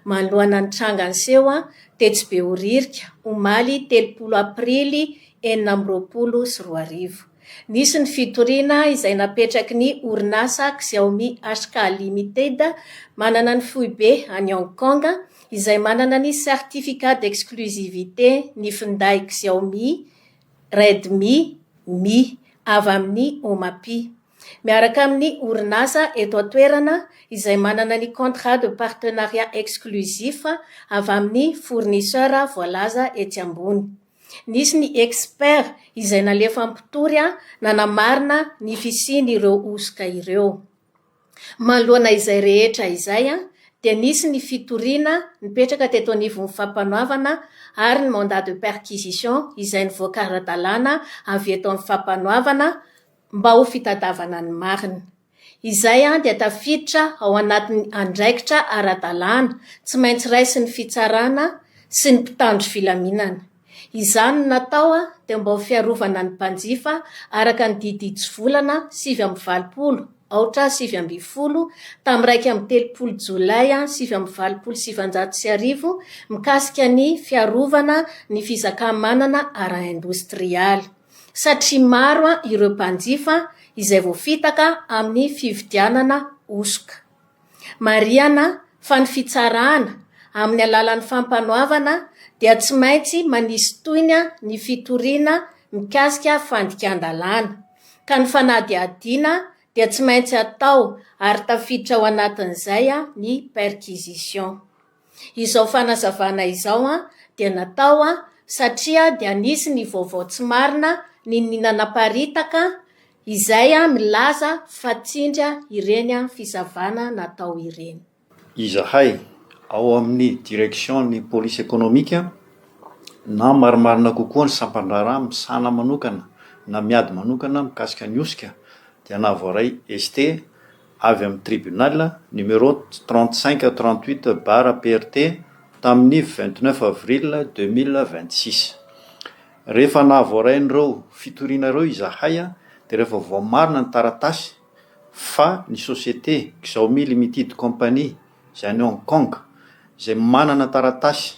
Manoloana ny tranga niseho tetsy Behoririka, omaly 30 aprily 2026. Nisy ny fitoriana izay napetraky ny orinasa Xiaomi HK Limited manana ny foibe any Hong Kong izay manana ny certificat d'exclusivité ny finday Xiaomi Redmi Mi avy amin'ny Omapi. Miaraka amin'ny orinasa eto an-toerana izay manana ny contrat de partenariat exclusif avy amin'ny fournisseur voalaza etsy ambony. Nisy ny expert izay nalefa mpitory nanamarina ny fisian'ireo hosoka ireo. Manoloana izay rehetra izay dia nisy ny fitoriana nipetraka teto anivon'ny fampanoavana ary ny mandat de perquisition izay nivoaka ara-dalàna avy eto amin'ny fampanoavana mba ho fitadiavana ny marina. Izay dia tafiditra ao anatin'ny andraikitra ara-dalàna tsy maintsy raisin'ny fitsarana sy ny mpitandro filaminana. Izany no natao dia mba ho fiarovana ny mpanjifa araka ny didy hitsivolana 89 aotra 19 tamin'ny 31 jolay 1989 mikasika ny fiarovana ny fizaka-manana ara-indostrialy satria maro ireo mpanjifa izay voafitaka amin'ny fividianana hosoka. Marihana fa ny fitsarana, amin'ny alalan'ny fampanoavana, dia tsy maintsy manisy tohiny ny fitoriana mikasika fandikan-dalàna, ka ny fanadihadiana dia tsy maintsy atao ary tafiditra ao anatin'izay ny perquisition. Izao fanazavana izao dia natao satria dia nisy ny vaovao tsy marina niniana naparitaka izay milaza fa tsindry ireny fisavana natao ireny. Izahay ao amin'ny Direction ny Police Economique na marimarina kokoa ny sampan-draharaha misahana manokana na miady manokana mikasika ny hosika dia nahavoaray ST avy amin'ny Tribunal numéro 35 38 barre PRT tamin'ny 29 avril 2026. Rehefa nahavoaray an'ireo fitoriana ireo izahay dia rehefa voamarina ny taratasy fa ny société Xiaomi Limited Company izay any Hong Kong izay manana taratasy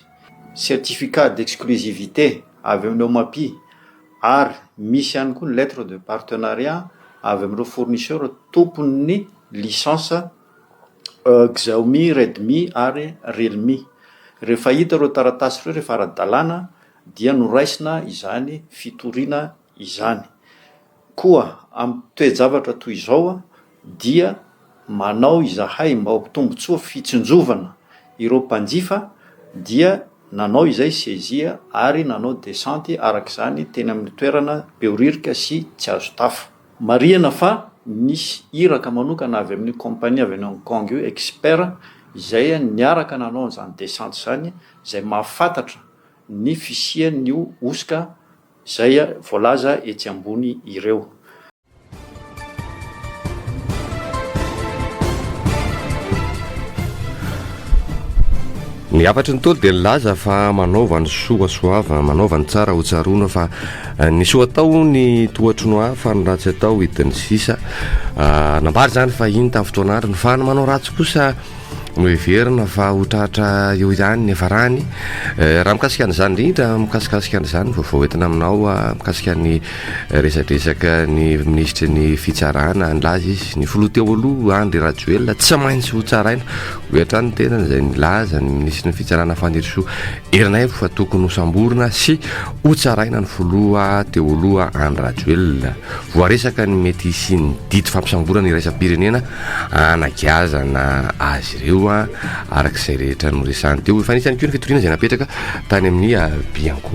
certificat d'exclusivité avy amin'ny OMAPI ary misy ihany koa ny lettre de partenariat avy amin'ireo fournisseur tompon'ny licence Xiaomi, Redmi ary Realme. Rehefa hita ireo taratasy ireo rehefa ara-dalàna dia noraisina izany fitoriana izany. Koa amin'ny toe-javatra toy izao dia manao izahay mba ho tombontsoa fitsinjovana ireo mpanjifa dia nanao izay saisie ary nanao descente araka izany teny amin'ny toerana Behoririka sy Tsiazotafa. Marihana fa nisy iraka manokana avy amin'io compagnie avy any Hong Kong io, expert, izay niaraka nanao an'izany descente izany izay mahafantatra ny fisian'io hosoka izay voalaza etsy ambony ireo. Ny hafatry ny Ntaolo dia nilaza fa manaova ny soa soava, manaova ny tsara ho tsaroana fa ny soa atao ny tohatry no hafa, ny ratsy atao hidin'ny sisa. Nambara izany fahiny tamin'ny fotoan'androny fa ny manao ratsy kosa Noheverina fa ho tratra eo ihany ny niafarany. Raha mikasika an'izany indrindra, mikasikasika an'izany ny vaovao entina aminao mikasika ny resadresaka ny minisitry ny fitsarana, nilaza izy, ny filoha teo aloha Andry Rajoelina tsy maintsy ho tsaraina, hoy hatrany ny tenany izay nilaza ny minisitry ny fitsarana Fanirisoa Ernaivo fa tokony hosamborina sy hotsaraina ny filoha teo aloha Andry Rajoelina. Voaresaka ny mety hisian'ny didy fampisamborana iraisam-pirenena hanagiazana azy ireo araka izay rehetra noresahany teo. Efa nisy ihany koa ny fitoriana izay napetraka tany amin'ny Bianco.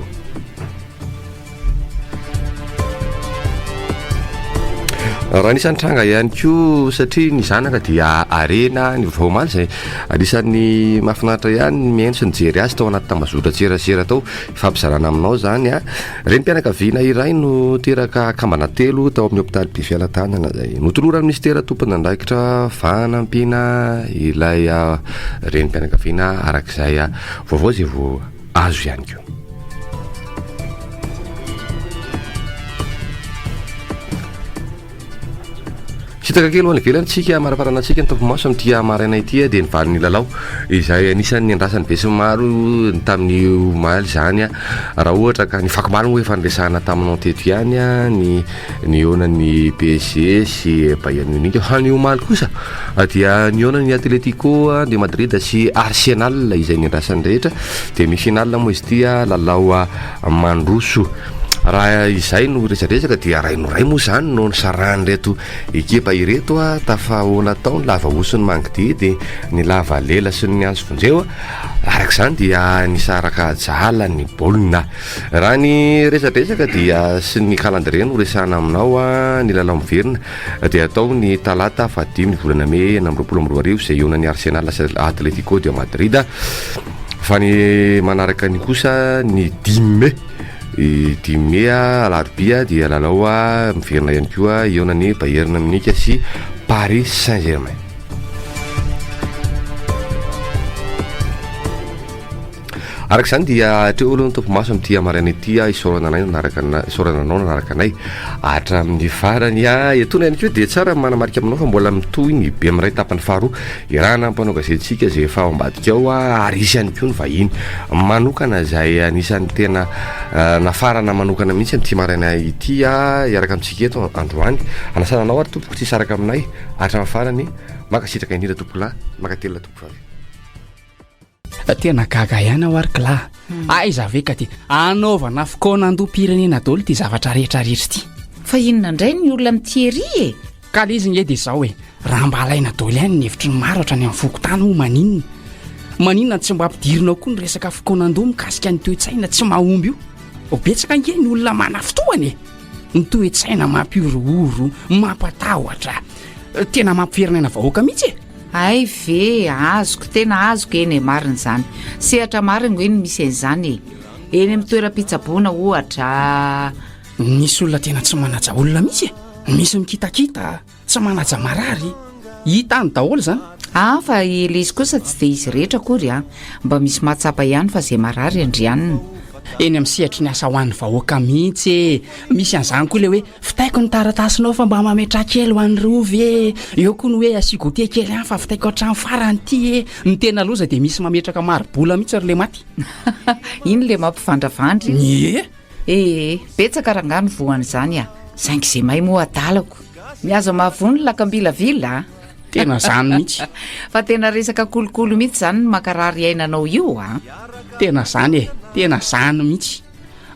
Raha anisan'ny tranga ihany koa satria ny zanaka dia harena, ny vaovao omaly izay anisan'ny mahafinaritra ihany ny mihaino sy nijery azy tao anaty tambazotran-tserasera tao, ifampizarana aminao izany a. Renim-pianakaviana iray no teraka kambana telo tao amin'ny hopitaly Befelatanana izay notoloran'ny minisitera tompon'andraikitra fanampiana ilay renim-pianakaviana araka izay vaovao izay vao azo ihany koa. Sitaka kely ho any ivelany tsika maraparana antsika ny topimaso amin'ity maraina ity dia ny valin'ny lalao izay anisan'ny andrasan'ny besinimaro tamin'ny omaly izany raha ohatra ka ny fakomaly moa efa niresahana taminao teto ihany ny nihaonan'ny PSG sy Bayern Munich fa ny omaly kosa dia nihaona ny Atletico de Madrid sy Arsenal izay niandrasan'ny rehetra Demi-finale moa izy ity, lalao mandroso. Raha izay no resadresaka dia ray no ray moa izany no nisarahan'ireto ekipa ireto, tafahoana tao ny lava hoso ny mangidihidy, ny lava lela sy ny antso vonjeo. Araka izany dia nisaraka jahala ny baolina. Raha ny resadresaka dia sy ny calendrier no resahana aminao, ny lalao miverina dia atao ny talata fahadimy ny volana mey 2026 izay hihaonan'ny Arsenal sy Atletico de Madrid. Fa ny manaraka ny kosa ny dimy mey, dimy mey alarobia dia lalao miverina ihany koa hihaonan'ny Bayern Munich sy Paris Saint-Germain. Araka izany dia hatreo aloha ny topimaso amin'ity maraina ity ah, isaorana anay nanaraka ana- isaorana anao nanaraka anay hatramin'ny farany ah. Etoana ihany koa dia tsara ny manamarika aminao fa mbola mitohy ny Bemiray tapany faharoa iarahana amin'ny mpanao gazetintsika izay efa ao ambadika ao ah, ary hisy ihany koa ny vahiny manokana izay anisan'ny tena ah, nafarana manokana mihitsy amin'ity maraina ity ah, hiaraka amintsika eto androany. Anasana anao ary tompoko tsy hisaraka aminay hatramin'ny farany. Mankasitraka indrindra tompokolahy, mankatelina tompokovavy. Tena gaga ihany aho ary kla. Aiza ve ka ty anaovana fikaonandoham-pirenena daholo ity zavatra rehetra rehetra ity. Fa inona indray ny olona amin'i Thierry e? Ka le izy nge de zao e, raha mba alaina daholo ihany ny hevitry ny maro hatrany amin'ny fokontany moa maninona? Maninona no tsy mba ampidirina ao koa ny resaka fikaonandoha mikasika ny toe-tsaina tsy mahomby io? Betsaka ange ny olona manafintohana e! Ny toe-tsaina mampihorohoro, mampatahotra, tena mampiferinaina vahoaka mihitsy e! Hay ve, azoko, tena azoko, eny e, marina izany. Sehatra maro ange no misy an'izany e. Eny amin'ny toeram-pitsaboana ohatra. Misy olona tena tsy manaja olona mihitsy e! Misy mikitakita. Tsy manaja marary. Hita any daholo izany. Ah fa ilay izy kosa tsy dia izy rehetra akory an! Mba misy mahatsapa ihany fa izay marary andrianina. Eny amin'ny sehatry ny asa ho an'ny vahoaka mihitsy e! Misy an'izany koa ilay hoe vitaiko ny taratasinao fa mba mametraha kely ho an'ny Rova e! Eo koa ny hoe asio goûter kely any fa vitaiko hatramin'ny farany ity e! Ny tena loza dia misy mametraka mari-bola mihitsy ry lematy. Iny ilay mampivandravandra iny. Ie! Ee, betsaka rangahy ny voan'izany a! Saingy izay may moa adalako. Mihaza mahavoa ny lakambilavila a! Tena zany mihitsy. Fa tena resaka kolikoly mihitsy izany ny mankarary aina anao io a! Tena zany e, tena zany mihitsy.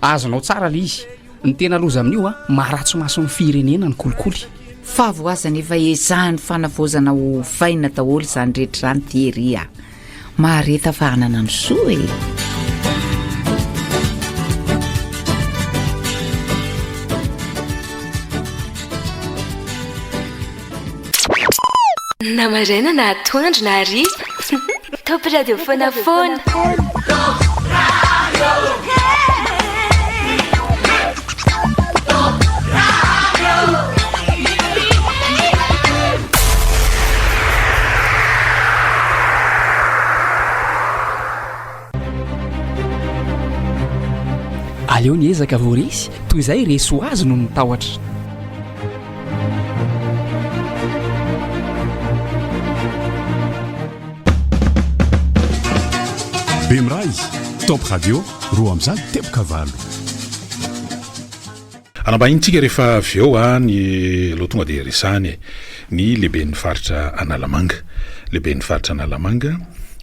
Azonao tsara le izy. Ny tena loza amin'io a, maharatsy mason'ny firenena ny kolikoly. Fahavoazana efa ezahan'ny fanavaozana hovaina daholo izany rehetra izany Thierry a! Mahareta fa hanana ny soa e! Na maraina na atoandro na hariva Top radio foana foana. Aleo ny ezaka vao resy toy izay resy ho azy noho ny tahotra. Bemiray, Top Radio, 208. Anambahintsika rehefa avy eo a, ny aloha tonga dia resahana e, ny lehiben'ny faritra Analamanga. Lehiben'ny faritra Analamanga,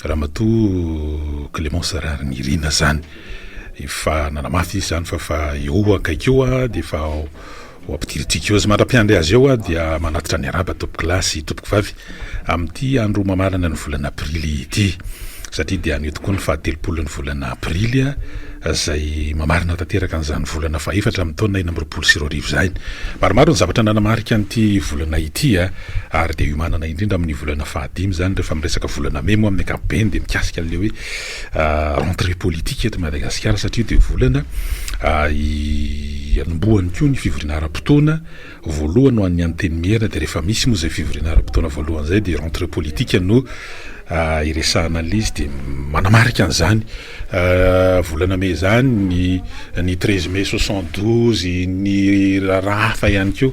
Ramatoa Clémence Raharinirina zany. Efa nanamafy izy zany fa fa eo akaiky eo a, dia efa ho ampidirintsika eo izy. Mandra-piandry azy eo a, dia manatitra ny arahaba tompokolahy sy tompokovavy amin'ity andro mamarana ny volana aprily ity. satria dia anio tokoa ny fahatelopolon'ny volana aprily izay mamarana tanteraka an'izany volana fahefatra amin'ny taona 2026 izany. Maromaro ny zavatra nanamarika an'ity volana ity ary dia iomanana indrindra amin'ny volana fahadimy izany rehefa miresaka volana mey moa amin'ny ankapobeny dia mikasika an'ilay hoe rentrée politique eto Madagasikara satria dia volana hanombohany koa ny fivoriana ara-potoana Voalohany ho an'ny Antenimiera dia rehefa misy moa izay fivoriana ara-potoana voalohany izay dia rentrée politique no iresahana an'ilay izy dia manamarika an'izany volana mey izany ny ny treize mai 72 ny raharaha hafa ihany koa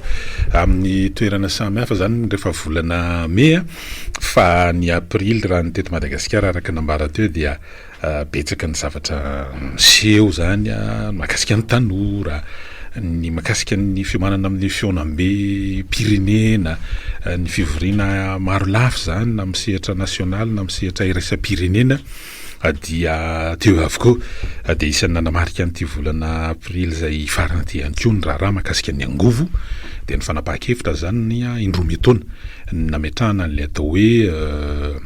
amin'ny toerana samy hafa izany rehefa volana mey fa ny aprily raha ny teto Madagasikara araka ny nambara teo dia Betsaka ny zavatra miseho izany mahakasika ny tanora, ny mahakasika ny fiomanana amin'ny fihaonambem-pirenena, ny fivoriana maro lafy izany na amin'ny sehatra nasionaly na amin'ny sehatra iraisam-pirenena dia teo avokoa. Dia isan'ny nanamarika an'ity volana aprily izay hifarana ity ihany koa ny raharaha mahakasika ny angovo, dia ny fanapahan-kevitra izany indroa miantaona ny nametrahana an'ilay atao hoe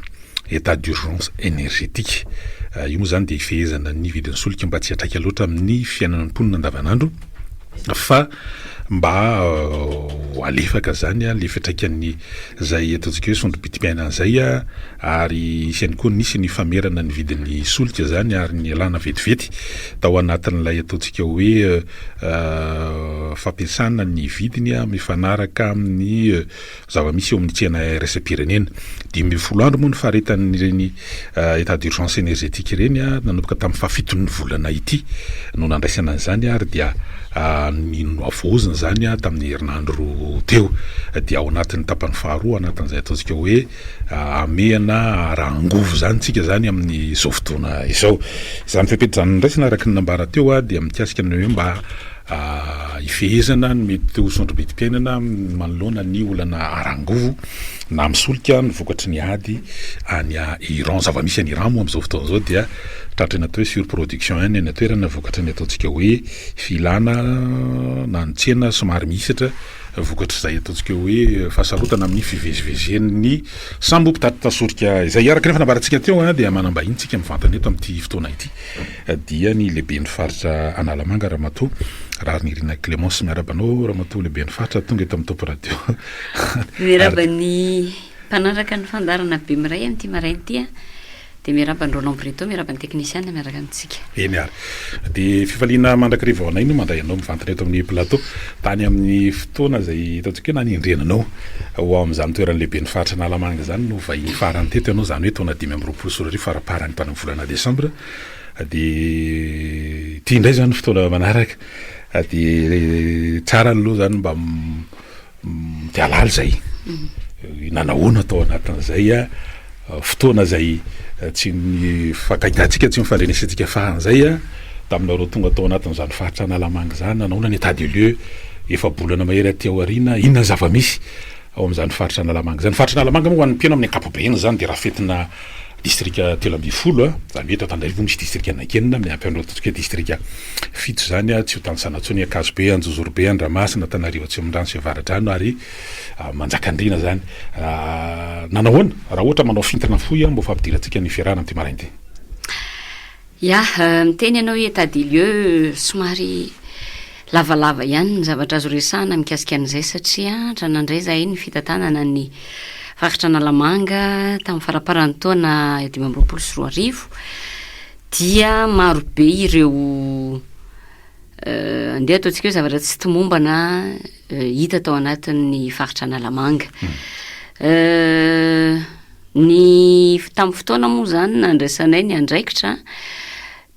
Etat d'urgence énergétique. Io moa izany dia hifehezana ny vidin'ny solika mba tsy hiantraika loatra amin'ny fiainan'ny mponina andavanandro fa mba ho alefaka izany ilay fiantraikan'ny izay ataontsika hoe sondro-bidim-piainana izay ary hisy ihany koa nisy ny famerana ny vidin'ny solika izany ary nialana vetivety tao anatin'ilay ataontsika hoe fampiasana ny vidiny mifanaraka amin'ny Zava-misy eo amin'ny tsena iraisam-pirenena. 15 andro moa ny faharetan'ireny état d'urgence énergétique ireny, nanomboka tamin'ny fahafiton'ny volana ity no nandraisana an'izany ary dia ny nohavaozina izany tamin'ny herinandro teo. Dia ao anatin'ny tapany faharoa, anatin'izay ataontsika hoe hamehana ara-angovo izany isika izany amin'izao fotoana izao. Izany fepetra izany noraisina araka ny nambara teo dia mikasika ny hoe mba Hifehezana ny mety ho sondro-bidim-piainana manoloana ny olana ara-angovo na amin'ny solika ny vokatry ny ady any Iran. Zava-misy any Iran moa amin'izao fotoana izao dia tratry ny atao hoe surproduction any any an-toerana vokatry ny ataontsika hoe filana na ny tsena somary mihisatra vokatr'izay ataontsika hoe fahasarotana amin'ny fivezivezen'ny sambo mpitatitra solika izay. Araka ny efa nambarantsika teo dia manam-bahiny tsika mivantana eto amin'ity fotoana ity. dia ny lehiben'ny faritra Analamanga Ramatoa Raharinirina Clémence. Miarahaba anao Ramatoa lehiben'ny faritra tonga eto amin'ny Top Radio. Miarahaba ny mpanaraka ny fandaharana Bemiray amin'ity maraina ity a. Dia miarahaba an'i Roland Breton, miarahaba ny teknisiana miaraka amintsika. Eny ary. Dia fifaliana mandrakariva ho anay no mandray anao mivantana eto amin'ny plateau. Tany amin'ny fotoana izay hitantsika hoe nanendrena anao ho ao amin'izany toeran'ny lehiben'ny faritra Analamanga izany no vahiny farany teto ianao, izany hoe taona 2025 faraparany tany amin'ny volana desambra. Dia ity indray izany fotoana manaraka. Dia tsara aloha izany mba miala izay. Nanahoana tao anatin'izay fotoana izay tsy nifankahitantsika, tsy nifandrenesantsika farany izay, taminareo tonga tao anatin'izany faritra Analamanga izany, nanahoana ny état des lieux efa-bolana mahery aty aoriana, inona ny zava-misy ao amin'izany faritra Analamanga izany. Faritra Analamanga moa ho an'ny mpihaino amin'ny ankapobeny izany dia rafetina Distrika 13, izany hoe eto Antananarivo misy distrika anankienina, miampy an'ireo ataontsika hoe distrika fito izany, tsy ho tanisana intsony, Ankazobe, Anjozorobe, Andramasina, Antananarivo Atsimondrano sy Avaradrano ary Manjakandriana izany. Nanahoana raha ohatra manao fintina fohy mba ho fampidirantsika ny fiarahana amin'ity maraina ity? Ya, miteny ianao hoe état des lieux somary lavalava ihany ny zavatra azo resahana mikasika an'izay satria raha nandray izahay ny fitantanana ny faritra Analamanga tamin'ny faramparan'ny taona 2025 dia maro be ireo andeha ataontsika hoe zavatra tsy tomombana hita tao anatin'ny faritra Analamanga. Ny tamin'ny fotoana moa izany nandraisanay ny andraikitra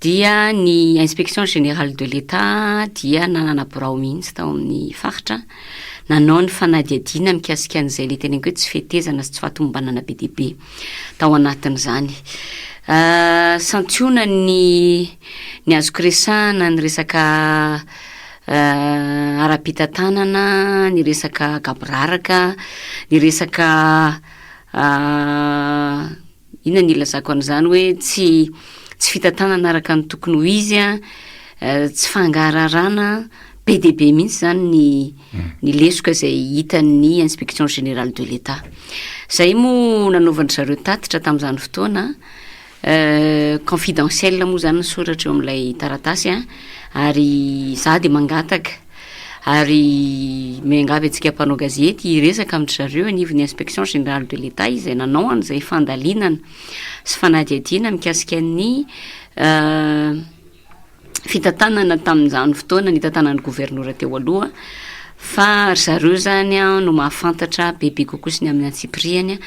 dia ny inspection générale de l'Etat dia nanana birao mihitsy tao amin'ny faritra nanao ny fanadihadiana mikasika an'izay le teneniko hoe tsy fetezana sy tsy fahatomombanana be dia be tao anatin'izany. Santionany ny ny azoko resahana ny resaka ara-pitantanana, ny resaka gaboraraka, ny resaka Inona ny ilazako an'izany hoe tsy tsy fitantanana araka ny tokony ho izy an, tsy fangahararana, be dia be mihitsy izany ny ny lesoka izay hitan'ny inspection générale de l'Etat. Izay moa nanaovan-dry zareo tatitra tamin'izany fotoana. Confidentiel moa izany ny soratra eo amin'ilay taratasy an, ary izaho dia mangataka ary miangavy antsika mpanao gazety hiresaka amin-dry zareo anivon'ny Inspection Générale de l'Etat izay nanao an'izay fandalinana sy fanadihadiana mikasika ny fitantanana tamin'izany fotoana nitantanan'ny governora teo aloha fa ry zareo zany no mahafantatra bebe kokoa sy ny amin'ny antsipirihany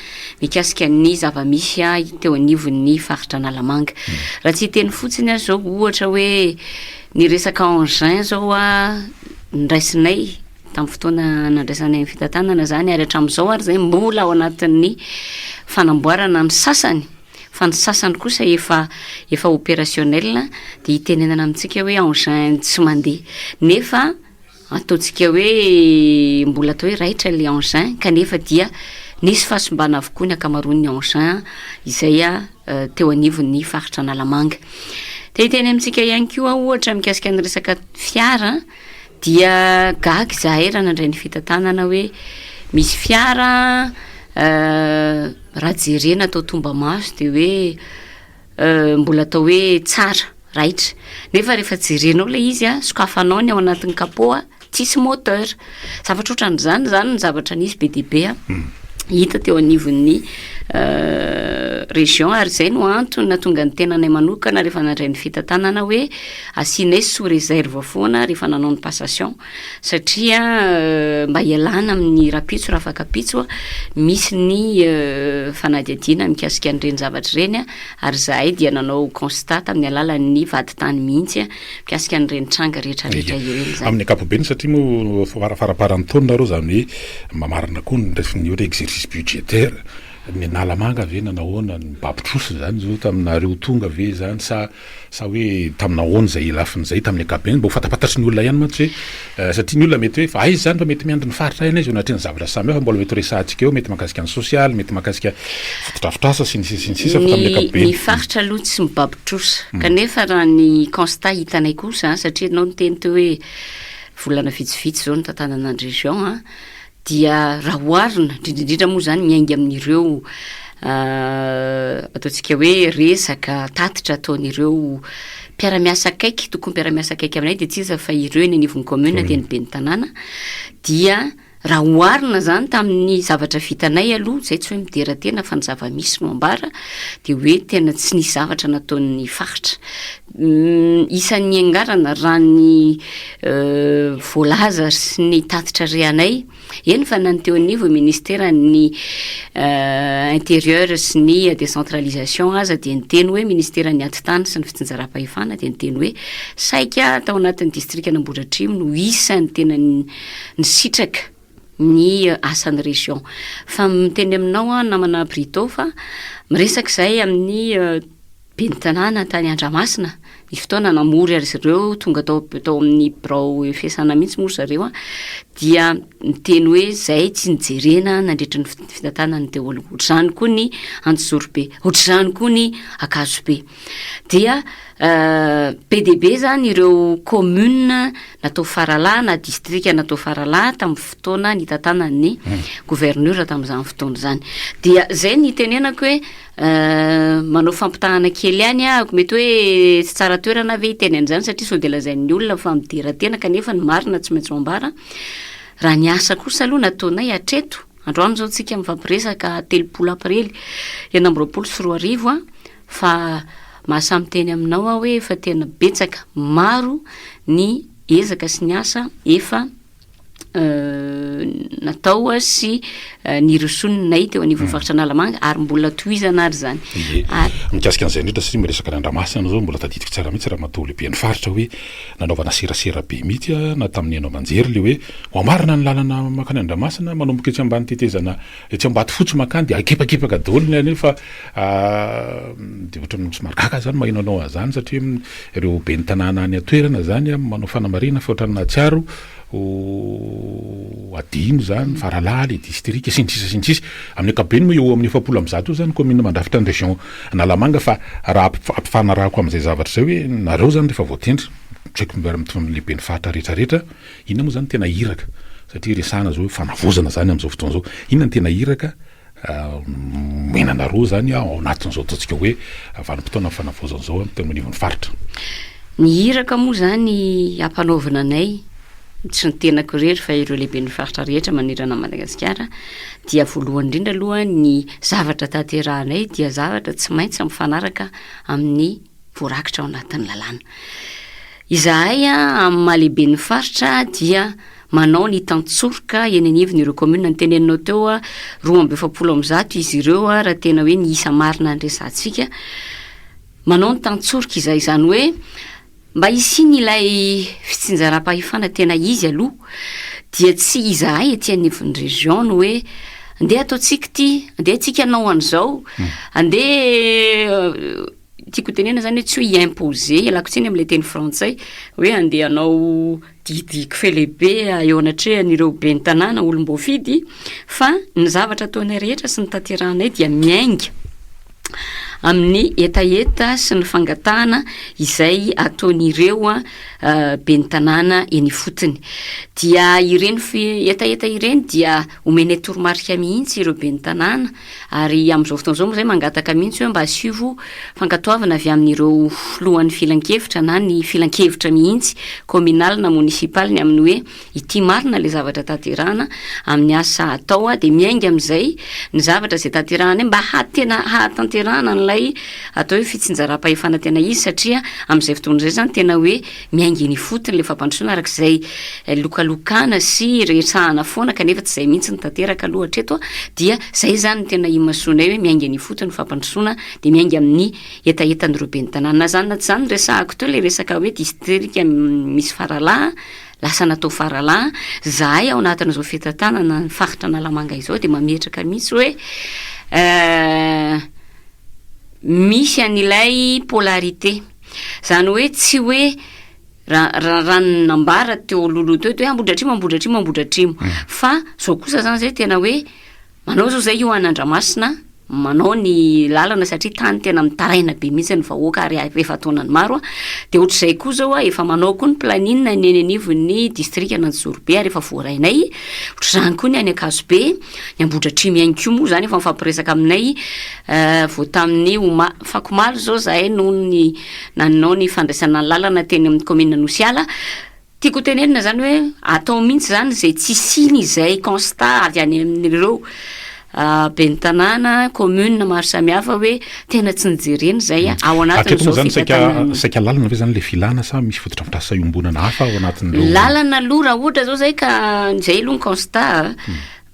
mikasika ny zava-misy teo anivon'ny faritra Analamanga. Raha tsy hiteny fotsiny aho zao ohatra hoe ny resaka engin zao a nraisinay tamin'ny fotoana nandraisanay ny fitantanana zany ary hatramin'izao ary zay mbola ao anatin'ny fanamboarana ny sasany fa ny sasany kosa efa efa opérationnel dia hitenenana amintsika hoe engin tsy mandeha nefa ataontsika hoe mbola atao hoe raitra le engin kanefa dia nisy fahasimbana avokoa ny ankamaroan'ny engin izay teo anivon'ny faritra Analamanga. Te hiteny amintsika ihany koa aho ohatra mikasika ny resaka fiara dia gaga izahay raha nandray ny fitantanana hoe misy fiara Raha jerena atao tomba-maso dia hoe mbola atao hoe tsara, raitra. Nefa rehefa jerenao ilay izy an, sokafanao ny ao anatin'ny capot an, tsisy moteur. Zavatra ohatran'izany izany ny zavatra nisy be dia be an, hita teo anivon'ny région ary izay no antony nahatonga ny tenanay manokana rehefa nandray ny fitantanana hoe asianay sous réserve foana rehefa nanao ny passation. Satria mba hialana amin'ny rapitso rafakapitso misy ny fanadihadiana mikasika an'ireny zavatra ireny ary izahay dia nanao constat tamin'ny alalan'ny vadintany mihitsy mikasika an'ireny tranga rehetra rehetra ireny izany. Amin'ny ankapobeny satria moa farafaran'ny taona nareo izany hoe mamarana koa ny refin'ny hoe exercice budgétaire, ny Analamanga ve nanahoana, ny mibaby trosa izany izao taminareo tonga ve izany sa Sa hoe tamin'ny nahoana izay lafiny izay tamin'ny ankapobeny? Mba ho fantapantatry ny olona ihany mantsy hoe satria ny olona mety hoe fa aiza izany fa mety miandry ny faritra ihany izy eo anatrehan'ny zavatra samihafa mbola mety ho resahantsika eo, mety mahakasika ny sosialy, mety mahakasika fotodrafitrasa sy ny sisa sy ny sisa fa tamin'ny ankapobeny. Ny faritra aloha tsy mibaby trosa kanefa raha ny constat hitanay kosa satria ianao niteny teo hoe volana vitsivitsy izao nitantanana ny région an, dia raha oharina, indrindra indrindra moa izany miainga amin'ireo ataontsika hoe resaka tatitra ataon'ireo mpiara-miasa akaiky, tokony mpiara-miasa akaiky aminay dia tsy iza fa ireo eny anivon'ny commune dia ny ben'ny tanàna, dia raha oharina izany tamin'ny zavatra vitanay aloha, izay tsy hoe midera tena fa ny zava-misy no ambara, dia hoe tena tsy nisy zavatra nataon'ny faritra. Isan'ny niangarana raha ny voalaza sy ny tatitra re anay, eny fa na ny teo anivon'ny ministeran'ny intérieur sy ny décentralisation aza dia niteny hoe ministeran'ny atitany sy ny fitsinjaram-pahefana dia niteny hoe saika tao anatin'ny distrikan'Ambohidratrimo no isan'ny tena nisitraka ny asan'ny région. Fa miteny aminao aho namana Brito fa miresaka izahay amin'ny Ben'ny tanàna tany Andramasina, nisy fotoana namory azy ireo tonga tao tao amin'ny birao fiasana mihitsy moa ry zareo dia niteny hoe zay tsy nijerena nandritra ny fitantanany teo aloha. Ohatr'izany koa ny Anjozorobe, ohatr'izany koa ny Ankazobe. Dia be dia be zany ireo commune natao faralahy na distrika natao faralahy tamin'ny fotoana nitantanan'ny gouverneur tamin'izany fotoana izany. Dia zay no itenenako hoe Manao fampitahana kely ihany ahako, mety hoe tsy tsara toerana ve hiteny an'izany satria sao dia lazain'ny olona fa midera tena kanefa ny marina tsy maintsy ho ambara. Raha ny asa kosa aloha nataonay hatreto, androany izao tsika mifampiresaka 30 aprily 2026 an, fa mahasahy miteny aminao aho hoe efa tena betsaka, maro ny ezaka sy ny asa efa natao sy nirosoanay teo anivon'ny faritra Analamanga ary mbola tohizana ary izany. Ie. Mikasika an'izay indrindra satria miresaka any Andramasina ianao izao, mbola tadidiko tsara mihitsy ramatoa lehiben'ny faritra hoe nanaovana serasera be mihitsy na tamin'ny haino aman-jery ilay hoe ho amarina ny lalana mankany Andramasina manomboka etsy ambany tetezana etsy Ambatofotsy mankany dia akipakipaka daholo ny any fa dia ohatran'ny somary gaga aho izany maheno anao an'izany satria ireo ben'ny tanàna any an-toerana izany manao fanamarihana fa ohatran'ny nahatsiaro ho adino izany, Faralahy, le distrika, sy ny sisa sy ny sisa. Amin'ny ankapobeny moa eo amin'ny 140 eo izany commune mandrafitra ny région Analamanga fa raha ampifanarahako amin'izay zavatra izay hoe nareo izany rehefa voatendry, tsy haiko miara mitovy amin'ny lehiben'ny faritra rehetra rehetra, inona moa izany tena iraka satria resahana izao hoe fanavaozana izany amin'izao fotoana izao, inona ny tena iraka? omena anareo izany ao anatin'izao ataontsika hoe vanim-potoanan'ny fanavaozana izao teo anivon'ny faritra? Ny iraka moa izany ampanaovina anay, tsy ny tenako irery fa ireo lehiben'ny faritra rehetra manerana an'i Madagasikara, dia voalohany indrindra aloha ny zavatra tanterahanay dia zavatra tsy maintsy mifanaraka amin'ny voarakitra ao anatin'ny lalàna. Izahay amin'ny maha lehiben'ny faritra dia manao ny tantsoroka eny anivon'ireo commune noteneninao teo, 142 izy ireo raha tena hoe ny isa marina no resahantsika. Manao ny tantsoroka izahay, izany hoe mba hisian'ilay fitsinjaram-pahefana tena izy aloha dia tsy izahay ety anivon'ny région no hoe andeha ataontsika ity, andeha tsika hanao an'izao, andeha tiako hotenenina zany hoe tsy hoe hi-imposer, ialako tsiny amin'ilay teny frantsay, hoe andeha hanao didy kifehy lehibe eo anatrehan'ireo ben'ny tanàna olom-boafidy fa ny zavatra ataonay rehetra sy ny tanterahanay dia miainga amin'ny hetaheta sy ny fangatahana izay ataon'ireo ben'ny tanàna eny ifotony. Dia ireny hetaheta ireny dia omenay toromarika mihitsy ireo ben'ny tanàna Ary amin'izao fotoana izao moa izay mangataka mihitsy hoe mba asivo fankatoavana avy amin'ireo filohan'ny filankevitra na ny filankevitra mihitsy, kaominaly na monisipaly ny amin'ny hoe ity marina ilay zavatra tanterahana amin'ny asa atao dia miainga amin'izay ny zavatra izay tanterahana mba hahatena hahatanterahana an'ilay atao hoe fitsinjaram-pahefana tena izy satria amin'izay fotoana izay izany tena hoe miainga eny ifotony ilay fampandrosoana araka izay lokalokana sy resahana foana kanefa tsy izay mihitsy no tanteraka aloha hatreto dia izay izany no tena imasoanay hoe miainga eny ifotony ny fampandrosoana dia miainga amin'ny hetahetan'ireo ben'ny tanàna. Na izany na tsy izany resahako teo ilay resaka hoe distrika misy faralahy lasa natao faralahy, izahay ao anatin'izao fitantanana ny faritra Analamanga izao dia mametraka mihitsy hoe misy an'ilay polarité. Zany hoe tsy hoe raha raha ny nambara teo alohaloha teo de hoe Ambohidratrimo Ambohidratrimo Ambohidratrimo fa zao kosa zany zay tena hoe manao zao zay io any Andramasina manao ny lalana satria tany tena mitaraina be mihitsy ny vahoaka ary efa an-taonany maro a, de ohatr'izay koa zao a efa manao koa ny planning ny eny anivon'ny distrikan'Anjozorobe ary efa voarainay, ohatr'izany koa ny any Ankazobe, ny Ambohidratrimo ihany koa moa zany efa mifampiresaka aminay vao tamin'ny oma-, afakomaly izao izahay no ny nanao ny fandraisana ny lalana teny amin'ny kaominina Anosiala, tiako ho tenenina izany hoe atao mihitsy izany izay tsy hisiany izay constat avy any amin'ireo ben'ny tanàna, commune maro samihafa hoe tena tsy nijerena izay ao Hatreto moa anatin'izao izany saika fitantanana. saika lalana ve izany ilay filana sa misy fotodrafitrasa iombonana hafa ao anatin'ireo Lalana aloha raha ohatra izao izay ka izay aloha ny constat,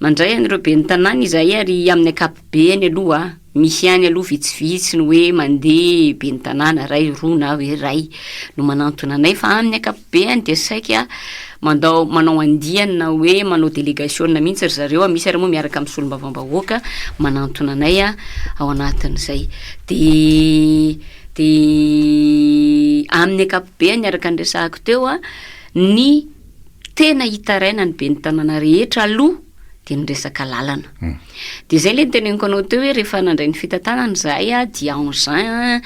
mandray an'ireo ben'ny tanàna izahay ary amin'ny ankapobeny aloha Misy ihany aloha vitsivitsy ny hoe mandeha ben'ny tanàna ray, roa na hoe ray no manantona anay fa amin'ny ankapobeany dia saika mandao manao andiany na hoe manao delegasiona mihitsy ry zareo, misy ary moa miaraka amin'ny solombavambahoaka manantona anay ao anatin'izay. Dia dia amin'ny ankapobeany araka ny resahako teo ny tena hitaraina ny ben'ny tanàna rehetra aloha dia ny resaka lalana. Dia izay ilay noteneniko anao teo hoe rehefa nandray ny fitantanana izahay dia engin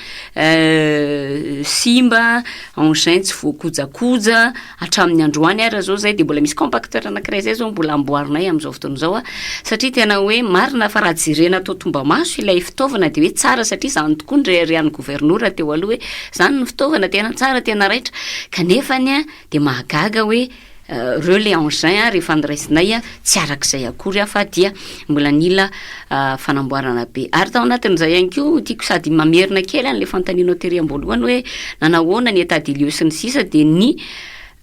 simba, engin tsy voakojakoja, hatramin'ny androany ary izao izay dia mbola misy compacteur anankiray izay izao mbola amboarinay amin'izao fotoana izao satria tena hoe marina fa raha jerena atao tomba-maso ilay fitaovana dia hoe tsara satria izany tokoa no reharehan'ny governora teo aloha hoe izany ny fitaovana tena tsara, tena raitra kanefany dia mahagaga hoe Reo le engin a rehefa noraisinay a tsy arak'izay akory a fa dia mbola nila fanamboarana be. Ary tao anatin'izay ihany koa tiako sady mamerina kely an'le fanontanianao tery am-boalohany hoe nanahoana ny état des lieux sy ny sisa dia ny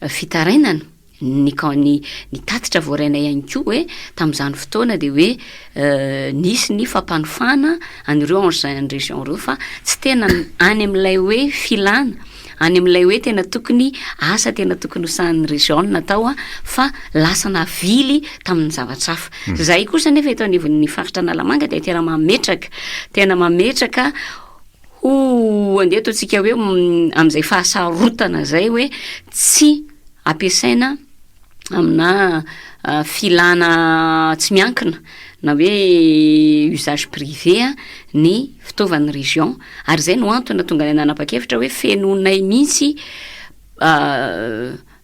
fitarainana, ny kan- ny ny tatitra voarainay ihany koa hoe tamin'izany fotoana dia hoe nisy ny fampanofana an'ireo engin ny région ireo fa tsy tena any amin'ilay hoe filana Any amin'ilay hoe tena tokony asa tena tokony ho sahanin'ny région no natao fa lasa navily tamin'ny zavatra hafa. Izahay kosa anefa eto anivon'ny faritra Analamanga dia tena mametraka, tena mametraka ho andeha ataontsika hoe amin'izay fahasarotana izay hoe tsy ampiasaina aminà filana tsy miankina na hoe usage privé ny fitaovan'ny région ary izay no antony nahatonga anay nanapa-kevitra hoe fenoinay mihitsy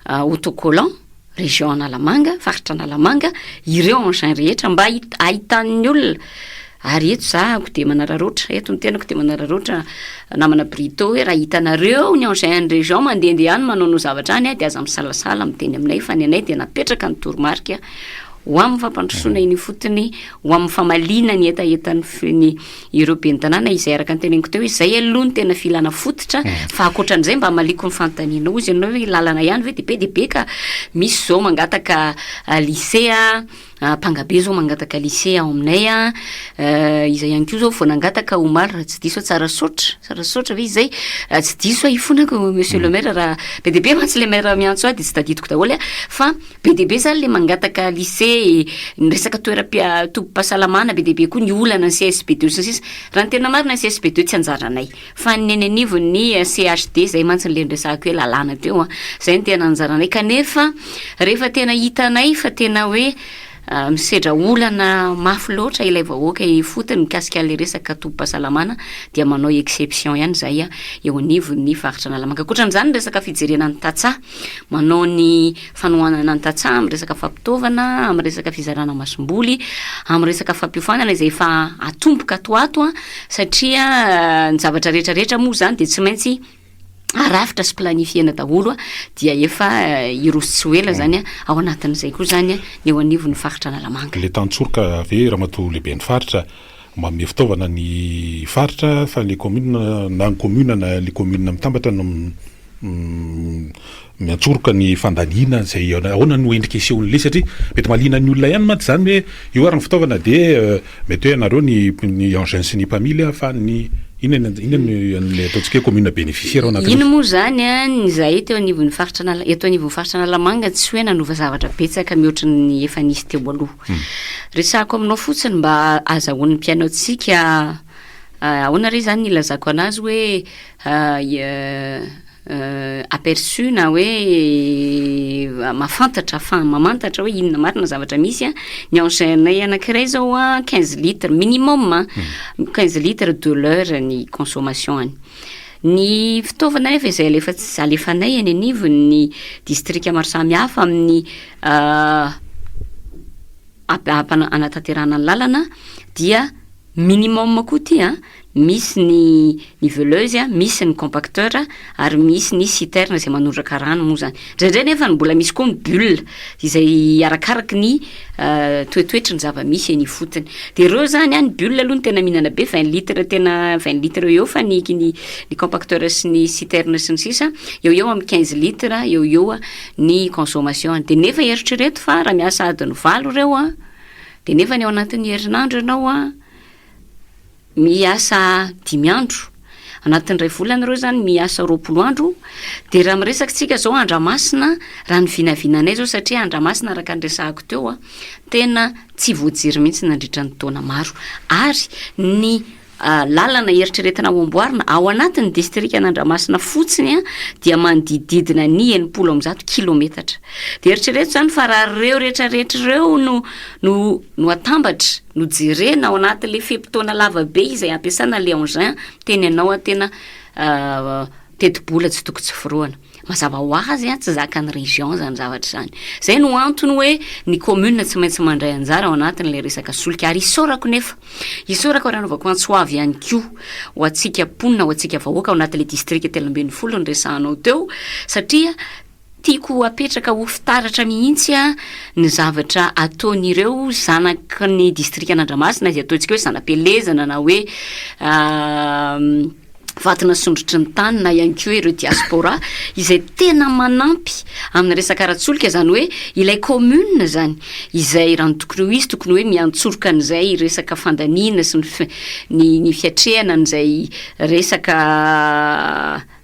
autocollant région Analamanga, faritra Analamanga ireo engins rehetra mba ahitan'ny olona. Ary eto zahako dia manararaotra, eto ny tenako dia manararaotra namana Brito hoe raha hitanareo ny engin any région mandehandeha any manaonao zavatra any dia aza misalasala miteny aminay fa ny anay dia napetraka ny toromarika ho amin'ny fampandrosoana eny ifotony, ho amin'ny famaliana ny hetahetan'ny ny ireo ben'ny tanàna izay araka ny teneniko teo hoe izay aloha no tena filana fototra fa ankoatran'izay mba hamaliako ny fanontanianao hozy ianao hoe lalana ihany ve dia be dia be ka misy izao mangataka lycée Ampangabe zao mangataka lycée ao aminay a, iza ihany koa zao vao nangataka omaly raha tsy diso aho Tsarasaotra, Tsarasaotra ve izay? Tsy diso aho ifonako monsieur le maire raha be dia be mantsy le maire miantso ahy de tsy tadidiko daholo a, fa be dia be zany le mangataka lycée, ny resaka toeram-pia- tobim-pahasalamana be dia be koa ny olana ny CSB deux sy ny sisa, raha ny tena marina ny CSB deux tsy anjaranay. Fa ny eny anivon'ny CHD, izay mantsy ilay niresahako hoe lalàna teo an, izay no tena anjaranay. Kanefa rehefa tena hitanay fa tena hoe misedra olana mafy loatra ilay vahoaka ifotony mikasika an'ilay resaka tobim-pahasalamana dia manao exception ihany izahay eo anivon'ny faritra Analamanga. Ankoatran'izany ny resaka fijerena ny tantsaha, manao ny fanohanana ny tantsaha amin'ny resaka fampitaovana, amin'ny resaka fizarana masomboly, amin'ny resaka fampiofanana izay efa atomboka ato ho ato satria ny zavatra rehetra rehetra moa izany dia tsy maintsy arafitra sy planifier-na daholo dia efa hiroso tsy ho ela izany ao anatin'izay koa izany ny eo anivon'ny faritra Analamanga. Ilay tantsoroka ve Ramatoa Lehiben'ny Faritra manome fitaovana ny faritra fa ilay commune na ny commune na ilay commune mitambatra no miantsoroka ny fandaniana izay ahoana no endrika isehon'ilay satria mety mahaliana ny olona ihany mantsy izany hoe io ary ny fitaovana dia mety hoe ianareo ny ny engin sy ny mpamily fa ny inona ny inona ny an'ilay ataontsika hoe commune bénéficiaire ao anatin'io. Iny moa izany an, ny izahay teo anivon'ny faritra Anala- eto anivon'ny faritra Analamanga tsy hoe nanova zavatra betsaka mihoatry ny efa nisy teo aloha. Resahako aminao fotsiny mba azahoan'ny mpihaino antsika ahoana re izany ny ilazako anazy hoe aperçu na hoe mahafantatra fa mamantatra hoe inona marina zavatra misy a, ny engin-nay anankiray zao a quinze litres minimum a, quinze litres de l'heure ny consommation-ny. Ny fitaovana nefa izay alefa alefanay eny anivon'ny distrika maro samihafa amin'ny anatanterahana ny lalana dia Minimum koa ity an, misy ny niveleuse an, misy ny compacteur ary misy ny citerne izay manondraka rano moa izany. Indraindray nefa mbola misy koa ny bulle izay arakaraky ny toetoetry ny zava-misy eny ifotony. Dia ireo izany an, ny bulle aloha no tena mihinana be, vingt litres tena vingt litres eo eo fa ny ny compacteur sy ny citerne sy ny sisa eo ho eo amin'ny quinze litres eo ho eo ny consommation-ny. Dia nefa eritrereto fa raha miasa adiny valo ireo an, Dia nefa ny ao anatin'ny herinandro ianao an, miasa dimy andro, anatin'ny iray volana ireo izany miasa 20 andro, dia raha miresaka isika izao Andramasina, raha ny vinavinanay izao satria Andramasina araka ny resahako teo an, tena tsy voajery mihitsy nandritra ny taona maro, ary ny Lalana eritreretina ho amboarina ao anatin'ny distrikan'Andramasina fotsiny dia manodidididina ny 160 kilometatra. Dia eritrereto izany fa raha ireo rehetrarehetra ireo no no no atambatra, no jerena ao anatin'ilay fe-potoana lava be izay ampiasana ilay engin, miteny anao aho tena tetibola tsy toko tsy forohana. Mazava ho azy tsy zakan'ny région izany zavatra izany. Izay no antony hoe ny commune tsy maintsy mandray anjara ao anatin'ilay resaka solika. Ary isaorako nefa, isaorako ary anaovako antso avo ihany koa ho antsika mponina, ho antsika vahoaka ao anatin'ilay distrika 13 niresahanao teo, satria tiako apetraka ho fitaratra mihitsy ny zavatra ataon'ireo zanaky ny distrikan'Andramasina izay ataontsika hoe zana-pielezana na hoe vato nasondrotry ny tany na ihany koa ireo diaspora izay tena manampy amin'ny resaka ara-tsolika, izany hoe ilay commune izany izay raha ny tokony ho izy tokony hoe miantsoroka an'izay resaka fandaniana sy ny ny ny fiatrehana an'izay resaka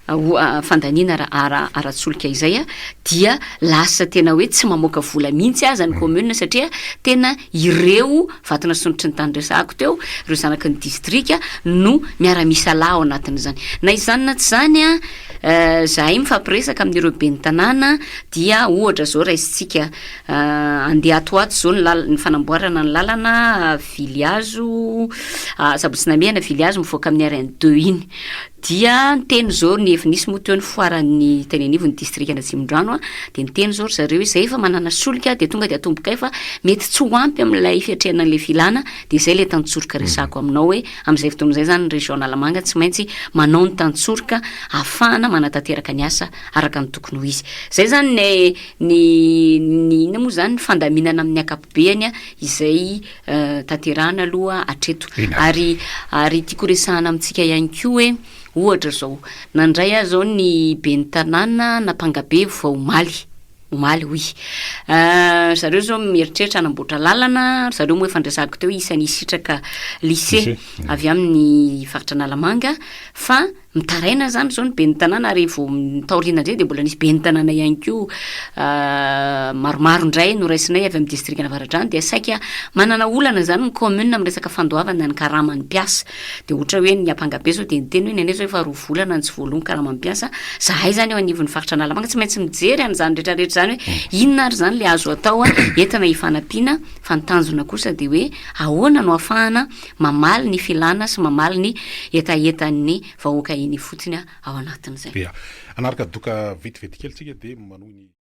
fandaniana ara ara ara-tsolika izay dia lasa tena hoe tsy mamoaka vola mihitsy aza ny commune satria tena ireo vato nasondrotry ny tany resahako teo, ireo zanaky ny distrika no miara-misalahy ao anatin'izany. Na izany na tsy izany an, zahay mifampiresaka amin'ireo ben'ny tanàna dia ohatra zao raisintsika andeha ato ho ato zao ny lal- ny fanamboarana ny lalana Vilihazo, Sabotsy Namehana Vilihazo mivoaka amin'ny RN deux iny. Dia niteny zao ny. ny efa nisy moa teo ny foaran'ny teny anivon'ny distrikan'Atsimondrano dia niteny izao ry zareo hoe izay efa manana solika dia tonga dia atombokay fa mety tsy ho ampy amin'ilay fiatrehana an'ilay filana dia izay ilay tantsoroka resahako aminao hoe amin'izay fotoana izay izany ny région Analamanga tsy maintsy manao ny tantsoroka ahafahana manatanteraka ny asa araka ny tokony ho izy. Izay izany ny ny ny inona moa izany ny fandaminana amin'ny ankapobeany izay tanterahana aloha hatreto. Ary ary tiako resahana amintsika ihany koa hoe ohatra izao, nandray aho izao ny ben'ny tanàna Nampangabe vao omaly, omaly hoy. Ry zareo izao mieritreritra hanamboatra lalana, ry zareo moa efa niresahako teo isan'ny hisitraka lycée avy amin'ny faritra Analamanga fa Mitaraina izany izao ny ben'ny tanàna ary vao taoriana indray dia mbola nisy ben'ny tanàna ihany koa maromaro indray noraisinay avy amin'ny distrikan'Avaradrano dia saika manana olana izany ny commune amin'ny resaka fandoavana ny karaman'ny mpiasa. Dia ohatra hoe ny Ampangabe izao dia niteny hoe ny anay izao efa roa volana no tsy voaloa ny karaman'ny mpiasa. Zahay izany eo anivon'ny faritra Analamanga tsy maintsy mijery an'izany rehetra rehetra izany hoe inona ary izany ilay azo atao entina hifanampiana fa ny tanjona kosa dia hoe ahoana no ahafahana mamaly ny filàna sy mamaly ny hetahetan'ny vahoaka eny ifotony ao anatin'izay. Dia hanaraka doka vetivety kely tsika dia manohy ny.